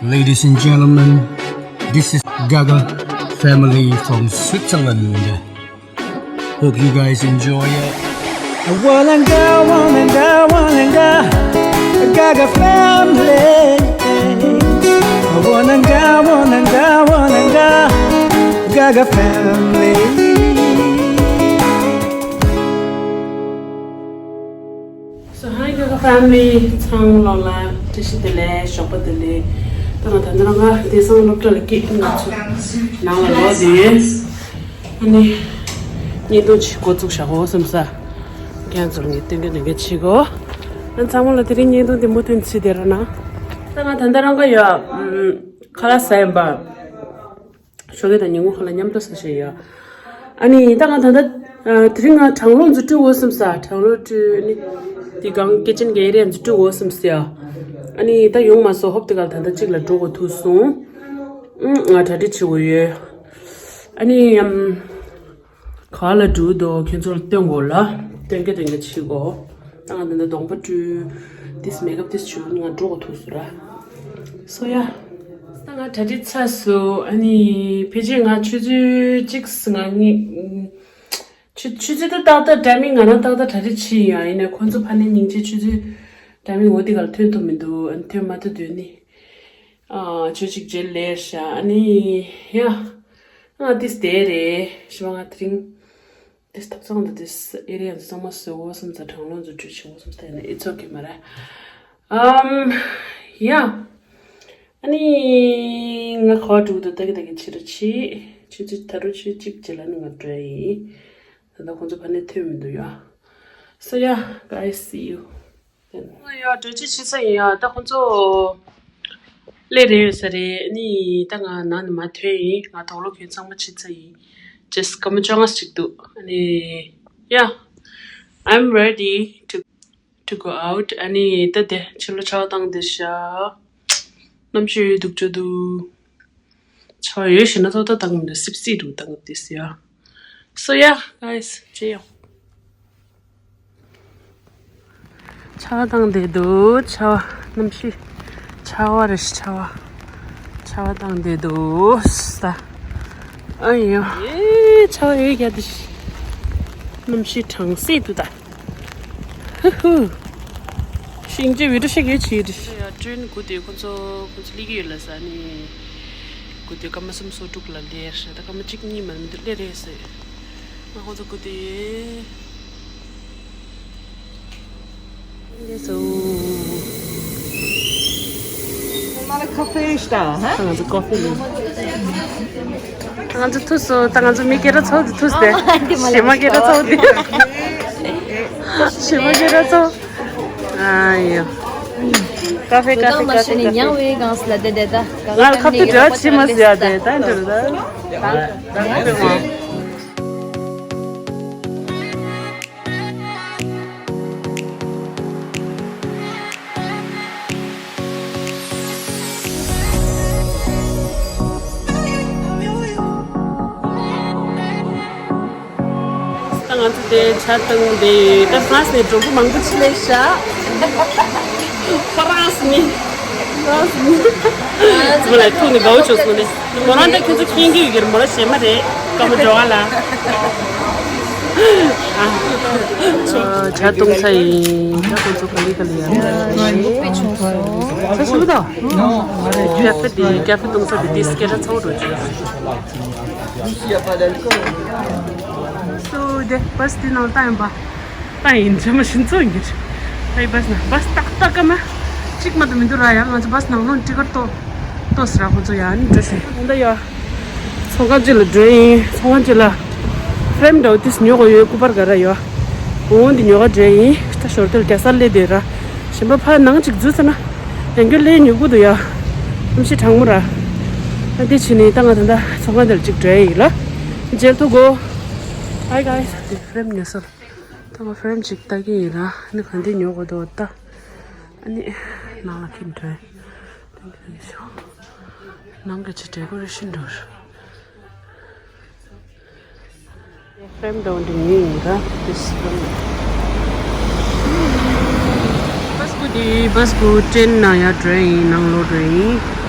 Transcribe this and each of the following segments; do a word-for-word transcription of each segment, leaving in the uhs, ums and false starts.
Ladies and gentlemen, this is Gaga family from Switzerland. Hope you guys enjoy it. Walanga, walanga, walanga, Gaga family. Walanga, walanga, walanga, Gaga family. So, hi, Gaga family. ཚང་མ་ལ་བཀྲ་ཤིས་བདེ་ལེགས། ཞོགས་པ་བདེ་ལེགས། ད་ང་ད་ནི་རང་ག་བདེ་སང་སློབ་གྲྭ་ལ་སྐྱེལ། ང་ཚོ་ནང་ལ་ལོག་དེ། ཨ་ནི་བརྙན་ཐུང་ཅིག་འགོ་བཙུགས་བཞག་གོ་བསམ་ས། ཁྱེད་ཚོར་ངས་སྟོན་གི་ནས་ག་ཅིག་གོ། ཨ་ཚང་མ་ལ་དེ་རིང་བརྙན་ཐུང་དེ་མུ་མཐུད་ཚིག་དེ་ར་ན། ད་ང་ད་ལྟ་རང་ག་ཡོད། ཨམ། ཁ་ལག་ཟ་ཡིན་པ། ཞོགས་ཀས་དང་ཉིན་གུང་ཁ་ལག་མཉམ་དུ་ཟ་བཞིན་ཡོད། ཨ་ནི་ད་ང་ད་ལྟ་ཨ་དེ་རིང་ང་གྲང་གློག་འཛུལ་དུས་འོ་བསམ་ས། གྲང་གློག་འཛུལ་ནི་དེ་གང་ཀེ་ཅན་གྱི་ཨེ་རི་ཡ་འཛུལ་དུས་འོ་བསམ་ས་ཡ། ཨ་ནི་ད་ཡོང་མ་སོང་། ཧོབ་དེ་ག་ད་ལྟ་གཅིག་ལ་འགྲོ་དགོས་ཐུག་སོང་། ཨུམ། ང་གྲ་སྒྲིག་བྱེད་དགོས་ཡོད། ཨ་ནི་ཡམ། ག་ལ་འགྲོ་འདུག་ཁྱོད་ཚོར་སྟོན་དགོས་ལ། སྟོན་གི་སྟོན་གི་བྱེད་དགོས། ད་ང་འདི་འདྲ་གདོང་པ་བཀྲུས། this makeup this བྱུང་ང་འགྲོ་དགོས་ཐུག་སོང་ར། སོ་ཡ། ད་ང་གྲ་སྒྲིག་ཚར་སོང་། ཨ་ནི་ཕལ་ཆེར་ང་ཆུ་ཚོད་གཅིག་ང་གཉིས། ཆུ་ཆུ་ཚོད་ད་ཏག་ཏག་ཊའི་མིང་ང་རང་ཏག་ཏག་གྲ་སྒྲིག་བྱས་ཡིན། ཡིན་ནའི་ཁོང་ཚོ་ཕ་ནས་སྙིང་རྗེ། ཆུ་ཚོད་ཊའི་མིང་འོ་དེ་ག་ལ་ཐོན་ཐུབ་མི་འདུག་ཨ་ནི་ཐོན་མ་ཐུབ་དུས་ནི། ཨ་ཆོས་ཅིག་རྗེས་ལས་ཤ། ཨ་ནི་ཡ། ང་ཏིས་དེ་རེད་ཤི་བ་ང་དེ་རིང་། ཏིས་ཐབ་ཚང་དུ་ཏིས་ཨེ་རི་ཡ་འདི་ཚང་མ་བཟོ་འོ་བསམ་ཚ། གྲང་གློག་འཛུལ་དུས་བྱུང་བསམ་ཚ། ཡིན་ན་it's okay མ་རེད། ཨམ། ཡ། ཨ་ནི་ང་ག་པར་འགྲོ་གི་འདུག་ལྟ་གི་ལྟ་གི་ཕྱི་རུ་ཕྱིན། ཆུ་ཚོད་ད་རུང་ཆུ་ཚོད་གཅིག་རྗེས་ལ་ནི་ང་འགྲོ་ཡ་ཡིན། ད་ལྟ་ཁོང་ཚོ་ཕ་ནས་ཐོན་མི་འདུག་ཡ། So yeah, guys, see you. ཡ་འགྲོ་ཆ་ཕྱིན་ས་ཡིན་ཡ། ད་ཁོང་ཚོ་སླེབས་རན་ཡོད་ས་རེད། ཨ་ནི་ད་ང་ནང་ནས་མར་ཐོན་ཡིན། ང་དོག་ལོ་གོན་ཚང་མ་ཕྱིན་ཚར་ཡིན། Just སྐར་མ་བཅོ་ལྔ་ཞིག་འདུག་ཨ་ནི་yeah, I'm ready to to go out. ཨ་ནི་ད་དེ་ཕྱི་ལོགས་ཆར་པ་བཏང་བསྡད་ཤག་གནམ་གཤིས་ཡོད་འདུག་ཅོ་འདུག་ཆར་པ་ཡོད་ཞེ་ན་ཐོག་ད་བཏང་མི་འདུག་སིབ་སིབ་འདུག་བཏང་བསྡད་ཤག So yeah, guys, ཅེ་ཡོང་། ཆར་པ་བཏང་བསྡད་འདུག་ཆར་པ། གནམ་གཤིས་ཆར་པ་རེད་ཤག་ཆར་པ། ཆར་པ་བཏང་བསྡད་འདུག་ས། ཨ་ཡོ། ཨེ་ཆར་པ་ཡོད་རྒྱ་དེ། གནམ་གཤིས་གྲང་སེ་འདུག་ད། ཧུ་ཧུ། ཤིང་ཅེ་བི་ཌི་ཤིག་ཡོད་ཆི་རེད། ཡ་ཊེན་སྒུག་དེ་ཁོ་ཚོ་ཁོ་ཚོ་སླེབས་ཀྱི་ཡོད་ལ་ས་ནི། སྒུག་དེ་སྐར་མ་སུམ་ཅུ་སོ་དྲུག་ལ་སླེབས་ཤག་ད་སྐར་མ་གཅིག་གཉིས་མ་མི་འདུག་སླེབས་རེད་ཟེར། ང་ཁོ་ཚོ་སྒུག་དེ་ཡོད། སླེབས་སོང་། ང་ཚོ་ཀོ་ཕི་ལེན། ང་ཚོ་ཐུག་སོང་། ད་ང་ཚོ་མི་སྐད་གྲགས་ཚོགས་དེ་ཐུག་སྟེ། ཞེ་མ་སྐད་གྲགས་ཚོགས་དེ། ཞེ་མ་སྐད་གྲགས་ཚོགས། ཨ་ཡོ། ཀ་ཕེ་ཀ་ཕེ་ཀ་ཕེ་ཀ་ཕེ། ང་ལ་ཁ་ཐུག་འདྲ་བྱེད་མ་ཟེར་ཡ་དེ་ད་འདྲ་རེད་ད། ད་ང་ཚོ་དེ་ཇ་བཏུང་བསྡད་ཡོད། ད་ཧྥ་རན་སི་ནས་མགྲོན་པོ་མང་པོ་ཅིག་སླེབས་ཤག་ཧྥ་རན་སི་ནས། ཧྥ་རན་སི་ནས། མོ་ལ་ཐུག་ནས་དགའ་བོ་བྱུང་སོང་ནས། མོ་རང་ད་ཁྱོད་ཚོ་མཁྱེན་གྱི་ཡོད་ཀྱི་རེད། མོ་རང་གཞས་མ་རེད། ཀ་མོ་ཇོ་བ་ལ། ཇ་བཏུང་ཚར་ཡིན། ད་ཁོང་ཚོ་ག་ལེ་ག་ལེ་ཡ། ཇ་ཞིམ་པོ་འདུག་ཀ་ཕེ་དེ་ཀ་ཕེ་བཏུང་ས་དེ་དེ་སྐད་གྲགས་ཚ་བོ་འགྲོ་གི། སོ་དེ་བཱས་དེ་ནང་བཏང་ཡིན་པ། བཏང་ཡིན་ཇ་མ་ཤིན་ཚོ་ཡིན་གྱི་རེད། ད་ཡི་བཱས་ན་བཱས་ཏག་ཏག་ཀ་མ་གཅིག་མ་གཏོགས་མི་འདུག་ར། ཡ་ང་ཚོ་བཱས་ནང་ལོགས་ཊི་ཀེ་ཊི་ཏོ་ཏོས་ར། ཁོང་ཚོ་ཡ་ནི་འགྲོ་ཤེས་ད་ཡ། ཚོང་ཁང་གཅིག་ལ་འགྲོ་ཡིན། ཚོང་ཁང་གཅིག་ལ་ཧྥེ་རེམ་འདྲ་བོ་ཏིས་ཉོ་དགོས་ཡོད། སྐུ་པར་ག་ར་ཡོད། འོང་འདི་ཉོ་ག་འགྲོ་ཡིན། ད་ཞོར་དེ་ལ་རྒྱ་སར་སླེབས་བསྡད་ར། གཞན་པ་ཕར་ནང་གཅིག་འཛུལ་ཚར་ན་ཡང་བསྐྱར་སླེབས་ཉོ་དགོས་འདུག་ཡ། གནམ་གཤིས་གྲང་མོ་ར། ད་འདི་བྱས་ནས་ད་ང་ད་ལྟ་ཚོང་ཁང་དེ་ལ་གཅིག་འགྲོ་ཡིན་ལ། མཇལ་ཐུག་གོ། Hi guys. འདི་ཧྥེ་རེམ་ཉོ་ས། ད་ང་ཧྥེ་རེམ་གཅིག་ལྟ་གི་ཡིན་ར། ནི་ག་འདི་ཉོ་དགོས་འདུག་ད། ཨ་ནི་ནང་ལ་ཁྱེར་འགྲོ་ཡིན། ནང་གི་ཆེ་ཌེ་ཀོ་རེ་ཤན་འགྲོ། ཧྥེ་རེམ་འདྲ་བོ་འདི་ཉོས་ཡིན་ར། ཏིས་ཧྥེ་རེམ། བཱས་སྒུག་དེ་བཱས་སྒུག་ཊེན་ནང་ཡར་འགྲོ་ཡིན། ནང་ལོགས་འགྲོ་ཡིན།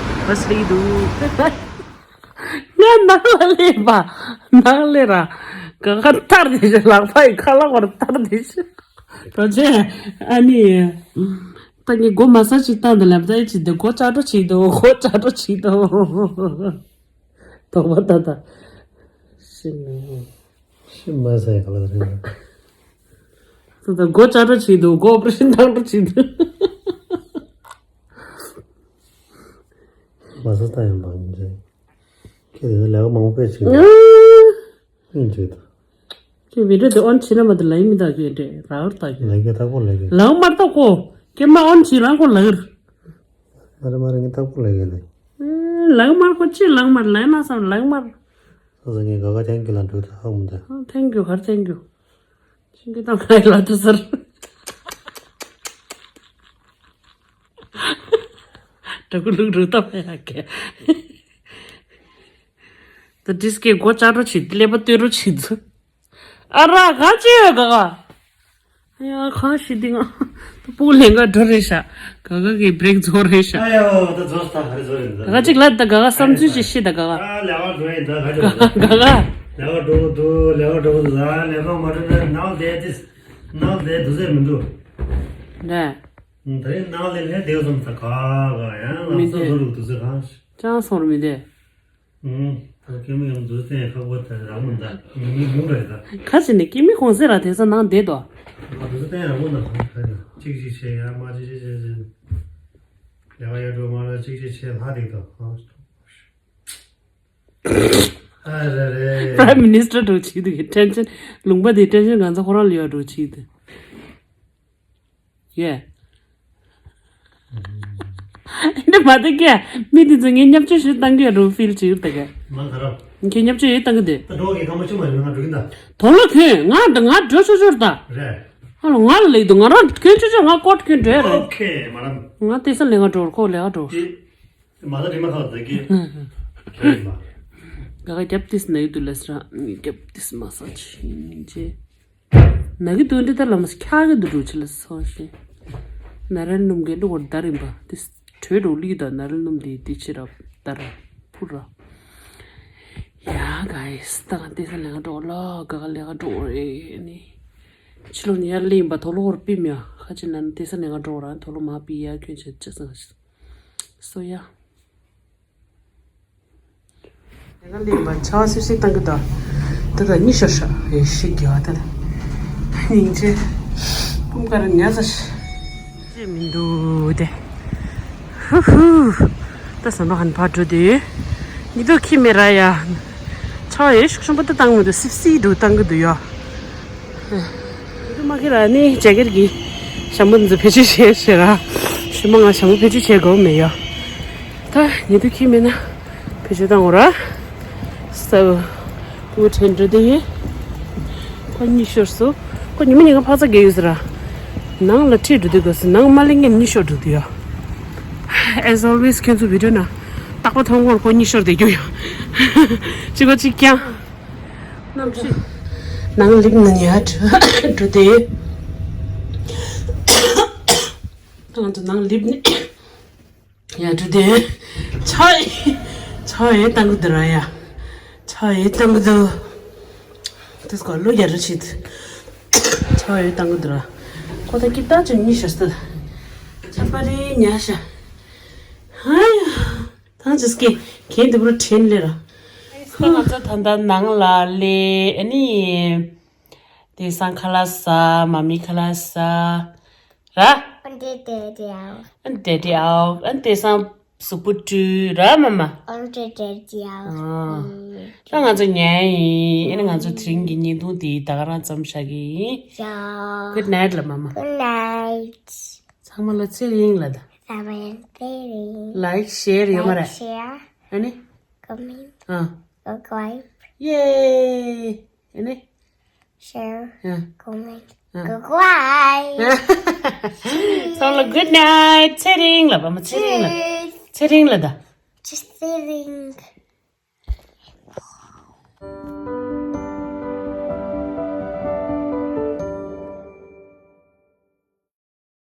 བ་སི་ལི་འདུག་ང་ནང་ལ་སླེབས་པ། ནང་སླེབས་ར། ག་ག་ཐར་དེ་ཤི། ལག་པ་ཡི་ཁ་ལག་བར་ཐར་དེ་ཤི། རོ་ཅན། ཨ་ནི། ད་ངས་སྒོ་མ་ས་ཅིག་བཏང་དང་ལབ་ད་ཡི་ཅི་འདི་སྒོ་ལྕགས་སྒྲོག་ཅིག་འདུག་སྒོ་ལྕགས་སྒྲོག་ཅིག་འདུག་དོགས་པ་ད་ད། ཤི་ནི། ཤི་མ་ཟ་ཡ་ག་ལ་རེད། ད་ད་སྒོ་ལྕགས་སྒྲོག་ཅིག་འདུག་སྒོ་ཨོ་པ་རེ་ཤན་བཏང་སྒྲོག་ཅིག་འདུག་མ་ཟ་ད་ཡང་མ་ཡིན་ཟེར། ཁྱེད་དེ་ལས་ཀ་མང་པོ་བྱེད་ཀྱི་ཡོད། ཨིན་ཇོའི་ད། ཁྱེད་བི་ཌིའོ་དེ་ཨོན་བྱེད་ན་མ་དེ་ལའིན་མི་ད་ཁྱེད་དེ་ར་བར་ད་ཁྱེད། ལའིན་ག་ད་ཁོ་ལའིན་ག་ལའིན་མ་ད་ཁོ། ཁྱེད་མ་ཨོན་བྱེད་རང་ཁོ་ལའིན། མ་རེད་མ་རེད་ངས་ད་ཁོ་ལའིན་ག་ལའིན། ལའིན་མ་ཁོ་ཅི་ལའིན་མ་ལའིན་མ་སམ་ལའིན་མ། ས་ས་ངས་ག་ག་ཐེང་གི་ལ་འགྲོ་ད་ཧ་མུ་ད། ཐེང་གུ་གར་ཐེང་གུ། ཆིང་གི་ད་ཁ་ལ་ད་སར། ད་ཁོ་ལུག་རུ་ད་མ་ཡ་གི། ད་ཌིས་ཀེ་སྒོ་ལྕགས་སྒྲོག་ཅིག་ཀླད་པ་ལྟོས་རོགས་བྱེད་ཚུ། ཨ་ར་ག་ཅི་ཡོད་ག་ག་ཡ་ཁ་ཤི་དི་ང་། ད་སྤུ་གུ་ལེན་ག་འགྲོ་རེད་ཤག་ག་ག་གི་བྷི་རེག་རྫོགས་རེད་ཤག་ཨ་ཡོ་ད་རྫོགས་ད་ག་རེ་རྫོགས་རེད་ད། ག་ག་ཅིག་ལ་ད་ག་ག་བསམ་ཚུལ་ཅིག་ཤི་ད་ག་ག་ཨ་ལས་ཀ་འགྲོ་ཡིན་ད་ག་ཅིག་ག་ག་ག་ལས་ཀ་འགྲོ་གི་འདུག་ལས་ཀ་འགྲོ་གི་འདུག་ད་ལས་ཀ་མ་འགྲོ་ན་ནང་དེ་དེ་ནང་དེ་དུས་ཚོད་མི་འདུག་ནས། ད་རིང་ནང་ལས་ལས་དེ་བསམ་ད་ག་ག་ཡང་ལམ་སང་འགྲོ་རུག་དུས་ཚོད་གང་ཅང་སོང་རུ་མི་དེ། ད་སྐྱེ་མི་ཡང་འདུག་སྟེང་ཁག་པོ་དེ་རང་མི་འདའ་མི་མུ་རེད་ད། ཁ་ཅིག་ནས་སྐྱེ་མི་གོང་ཟེར་ར་དེང་སང་ནང་བསྡད་དོ། ང་འདུག་སྟེང་རང་མུ་འདའ་ཁ་ཁ་ནས་གཅིག་གཅིག་བྱས་ཡ་མ་གཅིག་གཅིག་བྱས་བྱས། ཡ་ཡ་འགྲོ་མ་ར་གཅིག་གཅིག་བྱས་ལྷ་དེ་དོ། ཨ་རེ་རེ། Prime Minister འགྲོ་ཆིག་དེ་ཊེན་ཤན་ལུང་པ་དེ་ཊེན་ཤན་གང་ཚ་ཁོ་རང་ལ་ཡོད་འགྲོ་ཆིག་དེ། ཡེ། འདི་མ་དེ་ཀྱེ། མི་དེ་ཚོ་ངས་བརྙས་བཅོས་ཞིག་བཏང་གི་ཡོད་རུང་ཕིལ་བྱེད་ཀྱི་ཡོད་ད་ཀྱེ། མ་ག་ར། ཁྱེད་བརྙས་བཅོས་ཡོད་བཏང་གི་དེ། ད་འགྲོ་གི་ཁ་མ་ཆུ་མ་ཡོད་ང་འགྲོ་གི་ད། དོ་ལོ་ཁྱོད་ང་ད་ང་འགྲོ་ཆོག་ཆོག་ད། རེད། ཧ་ལོ་ང་ལ་ལེགས་འདུག་ང་རང་ཁྱོད་ཆོག་ཆོག་ང་ཀོ་ཊ་ཁྱོད་འགྲོ་ཡ་རེད། ཨོ་ཁེ་མ་རམ། ང་དེ་ས་ལས་ང་འགྲོ་ཁོ་ལས་ང་འགྲོ། དེ། མ་ད་རི་མ་ཁ་ད་ཀྱེ། ཁྱོད་མ། ག་ག་རྒྱབ་ཏིས་ན་ཡོད་དུ་ལས་ར་རྒྱབ་ཏིས་མ་ས་ཆིན་ཅེ། ན་གི་དུ་འདི་ལྟར་ལ་མ་ཁྱག་གི་དུ་འགྲོ་ཆེ་ལ་སོང་ཞེས། ན་རན་སྣུམ་གི་འགྲོ་བར་ད་རིམ་པ་དེ་གྲོས་འགྲོ་ལི་དང་ན་རན་སྣུམ་དེ་དེ་ཕྱི་ར་ད་ར་ཕུ་ར། ཡ་ག་ཡེ་སི་ད་ག་དེ་ས་ལེ་ག་འགྲོ་ལ་ག་ག་ལེ་ག་འགྲོ་རེ་ནི། ཕྱི་ལོ་ཉི་ཡར་ལེན་པ་དོ་ལོ་བར་པི་མྱ་ཁ་ཅི་ན་དེ་ས་ལེ་ག་འགྲོ་ར་དོ་ལོ་མ་པི་ཡ་ཁྱོད་ཆེ་ཆེ་སང་སོ་ཡ། ལས་ཀ་ལས་པ་ཆ་སི་སི་བཏང་གི་ད། ད་ད་གཉིད་ཤོར་ཤག་ཨེ་ཤི་རྒྱ་ད། སྙིང་རྗེ། ཀུམ་ཀ་ར་ཉ་ཟ་ཤི། ཅེས་མི་འདུག་དེ། ཧུ་ཧུ། ད་ཟམ་པ་ཧན་ཕ་འགྲོ་དེ། ཉི་དུ་ཁྱི་མེ་ར་ཡ། ཆ་ཨེ་ཤུགས་ཆེན་པོ་ད་བཏང་མི་འདུག་སི་སི་འདུག་བཏང་གི་འདུག་ཡ། འདི་མ་གི་ར་ནི་ཇེ་ཀེར་གི་ཞྭ་མོ་འཛུ་བེད་སྤྱོད་བྱེད་ཤེས་ར། ཞུ་མ་ང་ཞྭ་མོ་བེད་སྤྱོད་བྱེད་དགོས་མེད་ཡ། ད་ཉི་དུ་ཁྱི་མེད་ན་བེད་སྤྱོད་བཏང་འོ་ར། སའུ་ཀུ་ཁྲེན་འགྲོ་དེ་ཡིན། ཁོ་གཉིད་ཤོར་སོ། ཁོ་ཉི་མ་ཉི་ག་ཕག་ཚ་རྒྱག་ཡོད་ཟེར་ར། ནང་ལ་ཁྲིད་འགྲོ་དུས་དགོས་སོ་ནང་མ་ལེན་ངས་གཉིད་ཤོར་འགྲོ་དུས་ཡ། As always ཁྱོད་ཚོ་བི་ཌིའོ་ན་རྟག་པ་མཐོང་གོང་ཁོ་གཉིད་ཤོར་བསྡད་རྒྱུ་ཡ། གཅིག་གོ་གཅིག་རྐྱང་། གནམ་གཤིས། ནང་ལིབ་ནང་ཡར་འགྲོ་དེ། ང་ཚོ་ནང་ལིབ་ནས་ཡར་འགྲོ་དེ། ཆ་ཡི་ཆ་ཡི་བཏང་གི་འདུག་ར་ཡ། ཆ་ཡི་བཏང་གི་འདུག་དེ་སྐོར་ལོ་རྒྱ་རུ་ཆིད། ཆ་ཡི་བཏང་གི་འདུག་ར། ཁོ་ད་ཀི་ཏ་ཅུ་ཉི་ཤར་སྟ། ཆ་པ་རི་ཉ་ཤ། ཧ་ཡ། ཐང་ཅིག་སྐད་གན་དེ་བུ་ཕྲན་ལེ་ར། ཁ་ང་ཚོ་ད་ལྟ་ནང་ལ་ལེ་ཨ་ནི། དེ་སང་ཁ་ལག་ཟ་མ་མི་ཁ་ལག་ཟ་ར། ཨན་ཏེ་ཏེ་ཏེ་ཨའོ། ཨན་ཏེ་ཏེ་ཨའོ། ཨན་ཏེ་སང་གཟུགས་པོ་བཀྲུས་ར་མ་མ། ཨན་ཏེ་ཏེ་ཏེ་ཨའོ། ཨ། ད་ང་ཚོ་ཉལ་ཡིན་ཨ་ནི་ང་ཚོ་དེ་རིང་གི་བརྙན་ཐུང་དེ་ད་ག་རང་ཙམ་བཞག་གི་ཡིན། ཡ། Good night ལ་མ་མ། Good night. ཚང་མ་ལ་ཚེ་རིང་ལ་ད། ཚང་མ་ལ་ཚེ་རིང་། Like share ཡོད་མ་རེད། Like share. ཨ་ནི། Comment. ཨ། Subscribe. Yay. ཨ་ནི། Share. ཨ། Comment. ཨ། Subscribe. ཚང་མ་ལ་good night. ཚེ་རིང་ལ་བ་མ་ཚེ་རིང་ལ། Cheers. ཚེ་རིང་ལ་ད། Cheers. ཚེ་རིང་།